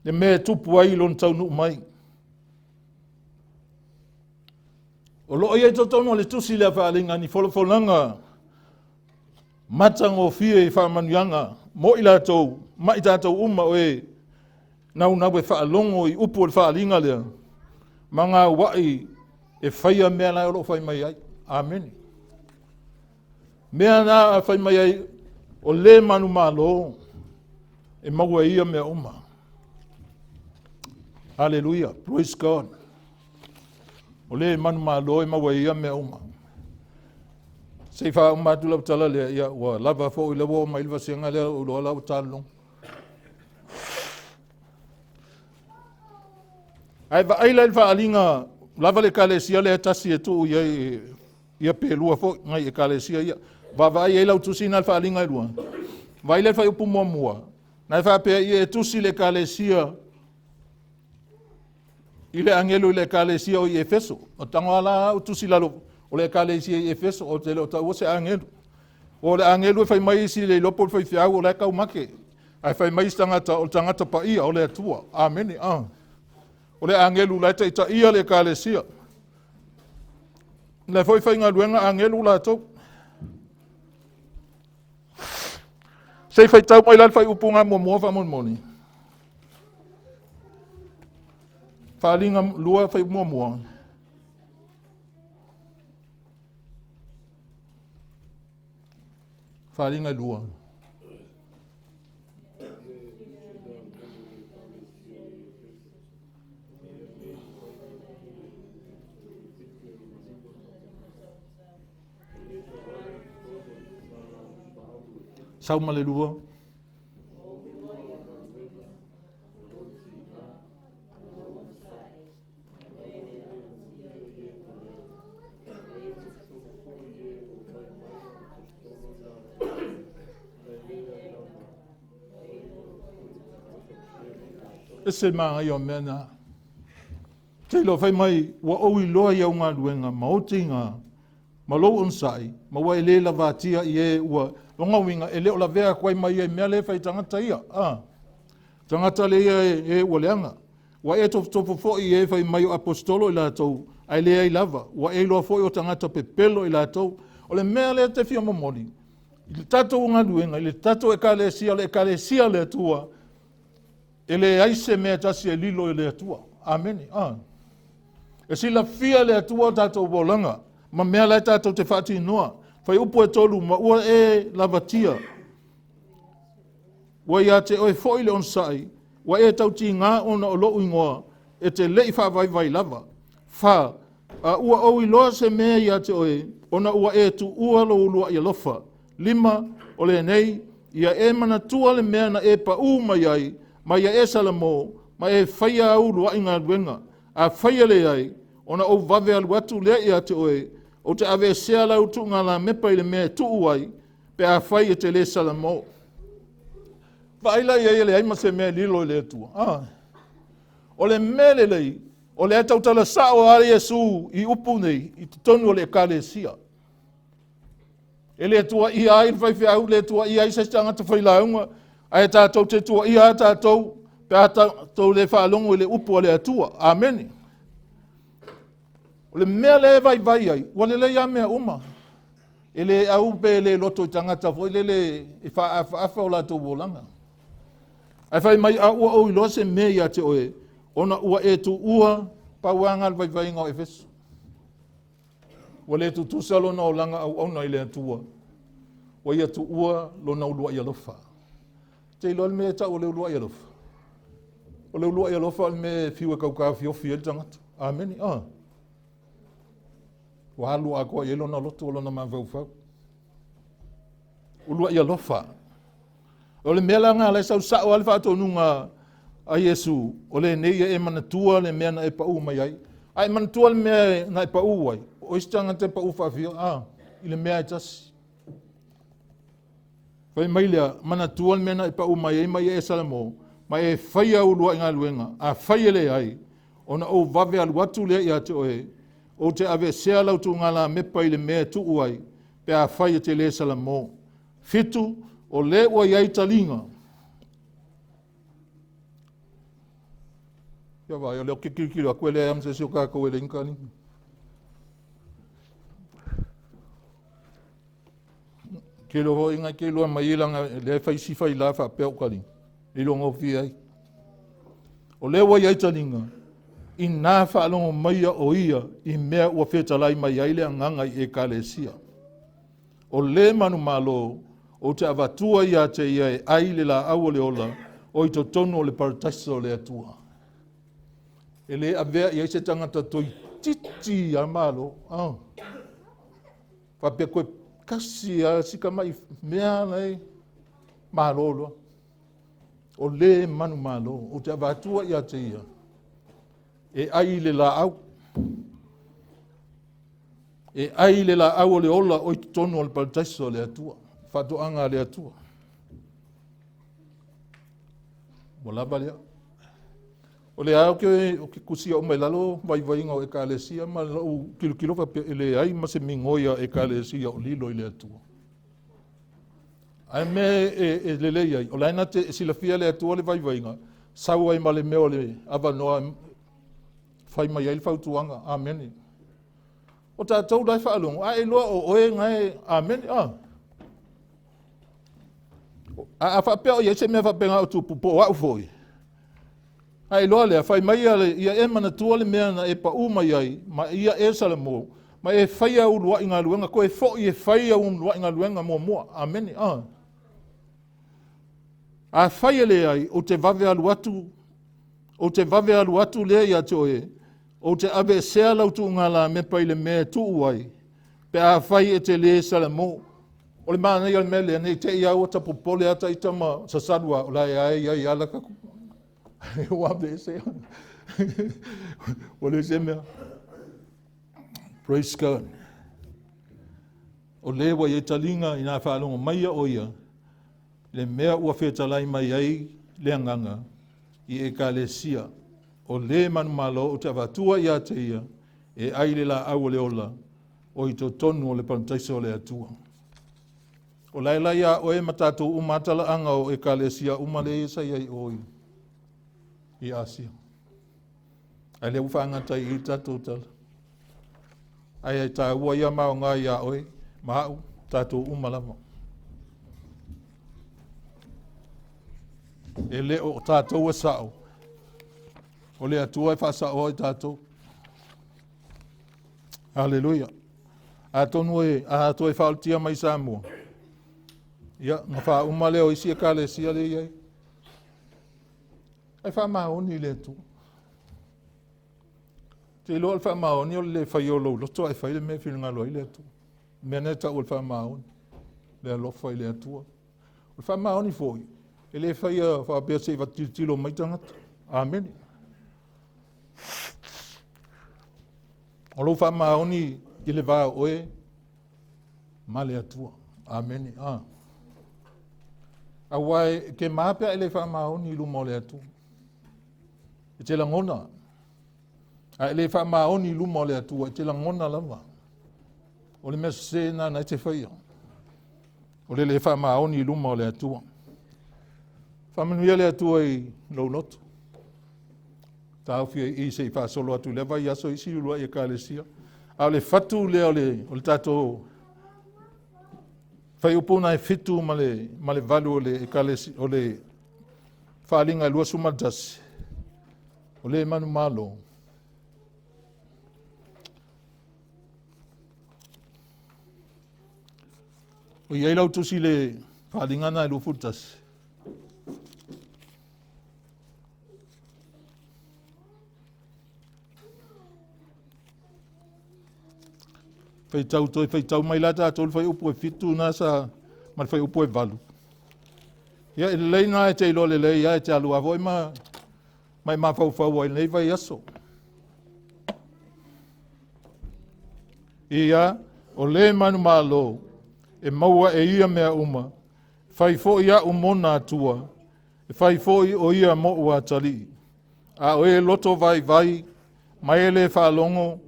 Le mea e tupu ai i lona taunuu mai. O loo i ai totonu o le tusi lea faaaliga ni folafolaga matagofie i faamanuiaga mo i latou ma i tatou uma o e naunau e faalogo i upu o le faaaliga lea ma gauai e faia mea la o loo fai mai ai. Amene. Mea na fai mai ai o le manumalo e maua e ia mea uma. Haleluia, praise God. O le manumalo e maua ai ia mea uma. Se i faauma atu lau tala lea, ia ua lava foi le ua oo mai le vasega lea ou iloa la ua talologo. Ae vaai la i le faaaliga lava le ekalesia lea e tasi e tuu i ai ia pe lua foi nai ekalesia ia. Vaavaai ai lau tusi na le faaaliga e lua. Vaai le fuaiupu muamua, na e faapea ia e tusi le ekalesia i le agelu i le ekalesia o i Efeso. O tago ala au tusi lalo o le ekalesia i Efeso, o te le o taua se agelu. O le agelu e fai mai isi le iloa po o le faifeau o la e taumate. Ae fai mai isi tagata o le tagata paia o le Atua. Amene. Ah. O le agelu la e taitaia le ekalesia. La foi faigaluega agelu latou. Se i faitau mai la le faaiupuga muamua faamolemole. Faaaliga 2 fai muamua. Faaaliga 2. Sau ma le lua. Ese manaia o mea na. Te iloa fai mai, ua ou iloa i au galuega ma ou tiga, ma lou onosai, ma ua e le lavatia i e ua lona uiga e le o lavea atu ai ma ia i mea le fai tagata ia. Ah. Tagata le ia e, e ua leaga. Ua e tofotofo foi i e fai mai o aposetolo i latou, ae leai lava. Ua e iloa foi o tagata pepelo i latou. O le mea lea te fia momoli, i le tatou galuega, i le tatou ekalesia, o le ekalesia a le Atua, e leai se mea e tasi e lilo i le Atua. Amene. Ah. E silafia le Atua o tatou olaga ma mea la e tatou te faatinoa. Fuaiupu e 3, ma ua e lavatia. Ua ia te oe foi le onosai, ua e tautiga ona o lou igoa, e te le i faavaivai lava. 4, a ua ou iloa se mea ia te oe, ona ua e tuua lou uluai alofa. 5, o lenei, ia e manatua le mea na e paū mai ai, ma ia e salamo, ma e faia au uluai galuega. Afai e leai, ona ou vave alu atu lea ia te oe, ou te aveesea lau tuugalamepa i le mea e tuu ai, pe afai e te le salamo. Vaai la i ai e leai ma se mea e lilo i le Atua. Ah. O le mea lelei, o lea tautala sao a Iesu i upu nei i totonu o le ekalesia. E le tuuaia ai le faifeau, le tuuaia ai se isi tagata failauga, ae tatou te tuuaia a tatou pe a tatou le faalogo i le upu a le Atua. Amene. O le mea lea e vaivai ai, ua lelei lava mea uma. E le au pe le loto i tagata foi lele e faaafaafa o latou olaga. Ae fai mai, a ua ou iloa se mea ia te oe, ona ua e tuua pauaga le vaivaiga o Efeso. Ua le tutusa lona olaga auauna i le Atua, ua ia tuua lona uluai alofa. Te iloa le mea e tau o le uluai alofa? O le uluai alofa o le mea e fiu e tautaofiofi ai le tagata. Amene. Ah. Ua alu atoa i ai lona loto, lona mafaufau. Uluai alofa. O le mea la lena la e sau sao lava le faatonuga a Iesu, o lenei ia e manatua le mea na e pau mai ai. A e manatua le mea na e pau ai, o isi tagata e pau faafia, ah, i le mea e tasi. Fai mai lea, manatua le mea na e pau mai ai ma ia e Salamo, ma e faia au uluai galuega, afai e leai, ona ou vave alu atu lea ia te oe, ou te aveesea lau tuugalamepa i le mea e tuu ai, pe afai e te le Salamo. 7, o le ua i ai taliga. Ia vaai, o lea ou te tilotilo atu e leai lava ma se isi o tatou e leai ni taliga. Ke iloa foi na te iloa mai lana lea e fai si faila faapea o taliga. E iloa gofie ai. O lea ua i ai taliga, inā faalogo maia o ia i mea ua fetalai mai ai le agaga i ekalesia. O le manumalo, ou te avatua ia te ia e ai le laau o le ola o i totonu o le parataiso o le Atua. E lē avea i ai se tagata toeitiiti lava malo. Ah. Faapea toe tasi lava si tamai mea la e malo loa. O lē manumalo, ou te avatua ia te ia e ai i le laau, e ai i le laau o le ola o i totonu o le parataiso o le Atua, faatoaga a le Atua. Ua lava lea. O lea ou te tusia uma i lalo vaivaiga o Ekalesia ma lou tilotilo faapea e leai ma se migoi a Ekalesia o lilo i le Atua. Ae mea e lelei ai, o la e na te silafia le Atua le vaivaiga, sau ai ma le mea o le avanoa fai mai ai le fautuaga. Amene. O tatou la e faalogo, a e iloa o oe na e, amene, a. A faapea o i ai se mea faapena o tupu, po o au foi, a iloa lea, fai mai ia e manatua le mea na e pau mai ai, ma ia e Salamo, ma e faia uluai galuega, toe foi e fai au uluai galuega muamua. Amene. A. Afai e leai, ou te vave alu atu, ou te vave alu atu lea ia te oe, ou te aveesea lau tuugalamepa i le mea e tuu ai, pe afai e te lē Salamo. O le manaia o le mea lea, ne i te i lava ua tapopole lava ita ma sasalu lava, o la e lava e i ai lava lata ua aveesea. Ua leai se mea. Praise God. O lē ua i ai taliga ina faalogo mai o ia, le mea ua fetalai mai ai le Agaga i Ekalesia. O lē manumalo ou te avatua ia te ia, e ai le laau o le ola, o i totonu o le parataiso o le Atua. O la e la ia oe ma tatou uma talaaga o Ekalesia uma lea sa i ai o i Asia. Ae lea ua faagata i i tatou tala. Ae ai tāua ia maoga ia oe, ma au, tatou uma lava. E le o tatou e sao, o le Atua e faasaoa i tatou. Haleluia. Atonu e a toe faaolatia mai Samoa, ia, na faauma lea o isi Ekalesia lea e i ai. Ae faamaoni i le Atua. Te iloa o le faamaoni o le le faia o lou loto ae fai le mea e finagalo ai le Atua. O le mea lena e tau o le faamaoni, le alofa i le Atua. O le faamaoni foi, e le faia faapea se i tilotilo mai tagata. Amene. O lou faamaoni i le va o oe ma le Atua. Amene. Ah. Aua e te mā pe a e le faamaoni i luma o le Atua. E te lagona. A e le faamaoni i luma o le Atua, e te lagona lava. O le mea sese lena na e te faia. O le le faamaoni i luma o le Atua. Faamanuia le Atua i lou loto. Taofi ai i se i faasolo atu i lea vaiaso isi uluai Ekalesia. A o le fatu lea o le tatou fuaiupu na e 7 ma le 8 o le Ekalesia, o le Faaaliga 21, o le manumalo. O i ai lau tusi le Faaaliga na e 21. Faitau toe faitau mai la tatou le fuaiupu e 7 na sa ma le fuaiupu e 8. Ia e lelei na e te iloa lelei lava e te alu lava foi ma e mafaufau ai i lenei vaiaso. Ia, o le manumalo e maua e ia mea uma, fai foi au mona Atua, e fai foi o ia mo'u atalii. A o e loto vaivai, ma e le faalogo,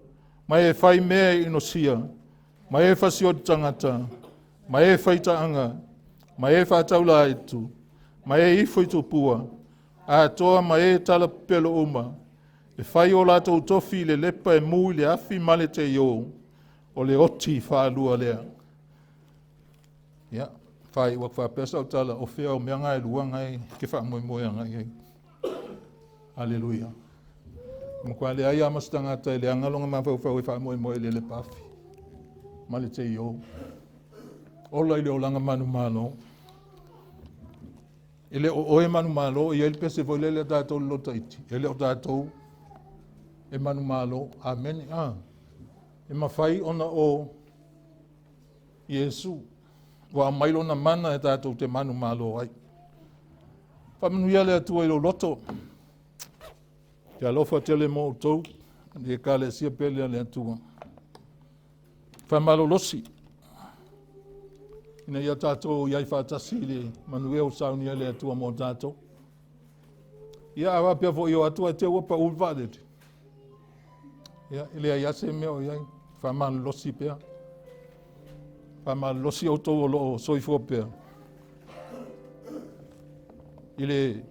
ma e fai mea e inosia, ma e fasioti tagata, ma e faitaaga, ma e faataulaitu, ma e ifo i tupua, atoa ma e talapepelo uma, e fai o latou tofi i le lepa e mu i le afi ma le teio, o le oti faalua lea. Ia, faaiu atu faapea sau tala, o fea o mea na e lua na e te faamoemoe agai ai. Haleluia. Matua leai lava ma se tagata e leaga lona mafaufau e faamoemoe i le lepa afi ma le teio. Ola i le olaga manumalo. E le o oe manumalo, e i ai le pese foi lele a tatou le lota iti. E le o tatou. e manumalo. Amene. A. E mafai ona o Iesu ua aumai lona mana e tatou te manumalo ai. Faamanuia le Atua i lou loto. Te alofa tele mo outou, i ekalesia pele a le Atua. Faamalolosi ina ia tatou i ai faatasi i le manuia ua saunia e le Atua mo tatou. Ia a faapea foi o atu ae te ua pau le vaalele, ia e leai lava se mea o i ai, faamalolosi pea. Faamalolosi outou o lo o soifua pea i le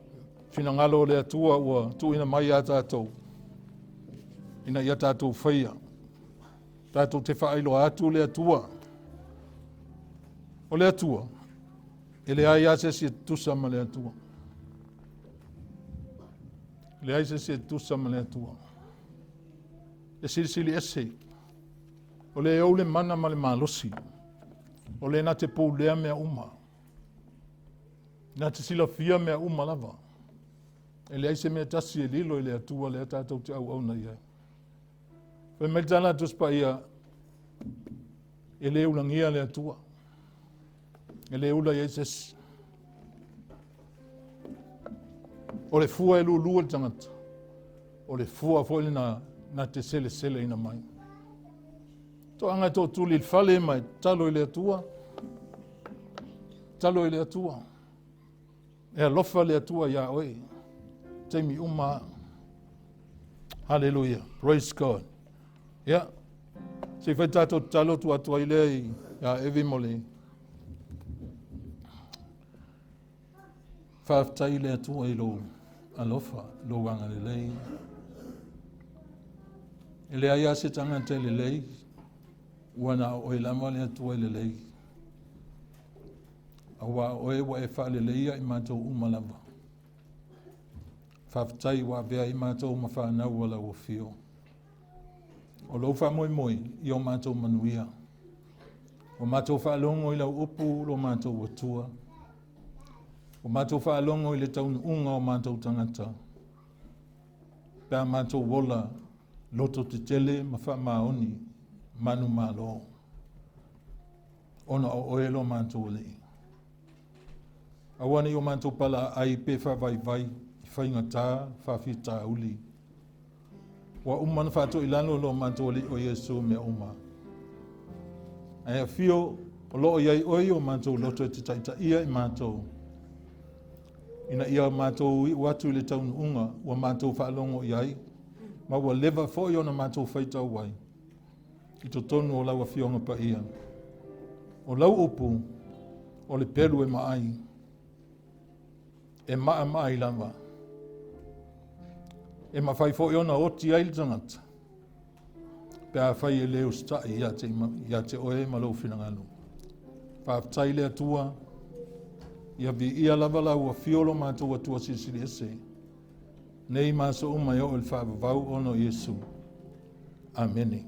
finagalo o le Atua ua tuuina mai ia tatou ina ia tatou faia. Tatou te faailoa atu le Atua. O le Atua, e leai lava se isi e tutusa ma le Atua. E leai se isi e tutusa ma le Atua. E silisili ese. O le ou le mana ma le malosi. O le na te pulea mea uma. Na te silafia mea uma lava. E leai se mea tasi e lilo i le Atua lea tatou te auauna i ai. Fai mai le tala a Tusi Paia, e le ulagia le Atua. E le ula i ai se isi. O le fua e lulu e le tagata, o le fua foi lena na te seleseleina mai. Toaga e tootuli i le fale ma e tatalo i le Atua. Tatalo i le Atua. E alofa le Atua iā oe. Taimi uma. Hallelujah. Praise God. Ia. Se i fai tatou tatalo tuu atu ai lea iā Evi mo le faafetai i le Atua i lou alofa, lou agalelei. E leai lava se tagata e lelei, ua na o oe lava le Atua e lelei. Aua o oe ua e faaleleia i matou uma lava. Faafetai ua avea ai matou ma fanau a lau afio. O lou faamoemoe i o matou manuia. Ua matou faalogo i lau upu lo matou Atua. Ua matou faalogo i le taunuuga o matou tagata. Pe a matou ola loto tetele ma faamaoni manumalo. Ona o oe lo matou Alii. Aua ne i o matou palaai pe faavaivai i faigata faafitauli. Ua uma ona faatoilalo lo matou Alii o Iesu mea uma. Ae afio o lo o i ai oe i o matou loto e te taitaia i matou, ina ia matou iu atu i le taunuuga ua matou faalogo i ai, ma ua leva foi ona matou faitau ai i totonu o lau Afioga Paia. O lau upu, o le pelu e maai, e maamaai lava. E mafai foi ona oti ai le tagata, pe afai e le usitai ia te oe ma lou finagalo. Faafetai le Atua, ia viia lava lau afio lo matou Atua Silisili Ese, nei ma aso uma e oo i le faavavau ona o Iesu. Amene.